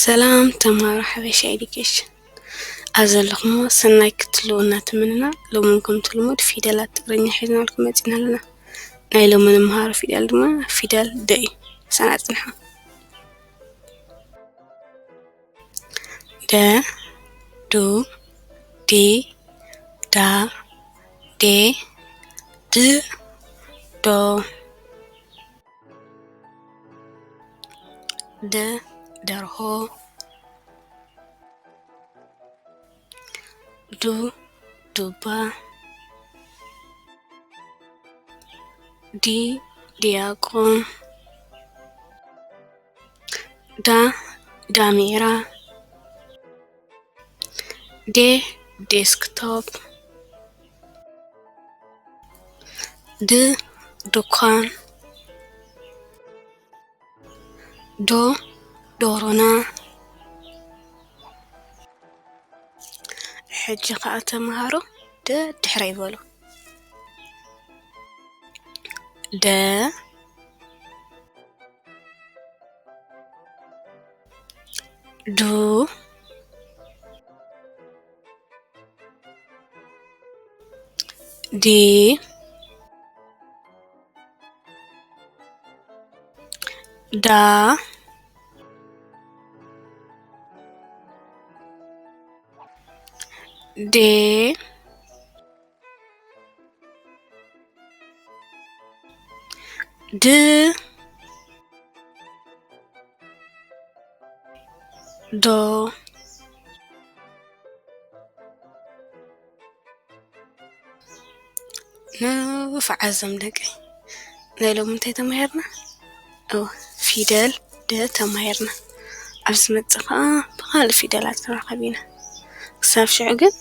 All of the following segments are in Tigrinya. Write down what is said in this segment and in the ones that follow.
ሰላም ተምሃሮ ሓበሻ ኤዱኬሽን፣ ኣብ ዘለኹሞ ሰናይ ክትህልዉ እናተመነና፣ ሎሚ እውን ከምቲ ልሙድ ፊደላት ትግርኛ ሒዝናልኩም መፂና ኣለና። ናይ ሎሚ ንምሃሮ ፊደል ድማ ፊደል ደ እዩ። ምሳና ፅንሑ። ደ፣ ዱ፣ ዲ፣ ዳ፣ ዴ፣ ድ፣ ዶ። ደ፣ ደርሆ። ዱ፣ ዱባ። ዲ፣ ዲያቆን። ዳ፣ ዳሜራ። ዴ፣ ዴስክቶፕ። ድ፣ ድኳን። ዶ፣ ዶሮና። ሕጂ ኸኣ ተምሃሮ ደ ድሕረይ በሉ። ደ፣ ዱ፣ ዲ፣ ዳ፣ ዴ፣ ድ፣ ዶ። ንፉዓት እዞም ደቀይ። ናይ ሎሚ እንታይ ተማሂርና? እወ፣ ፊደል ደ ተማሂርና። ኣብ ዝመጽእ ከኣ ብኻልእ ፊደላት ንራኸብ ኢና። ክሳብ ሽዑ ግን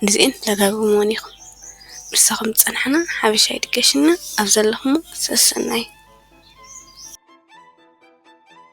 ንዚኤን ደጋግምወን ኢኹም። ምሳኹም ዝጸናሕና ሓበሻ ኤዱኬሽንና፣ ኣብ ዘለኹሞ ሰሰናዩ።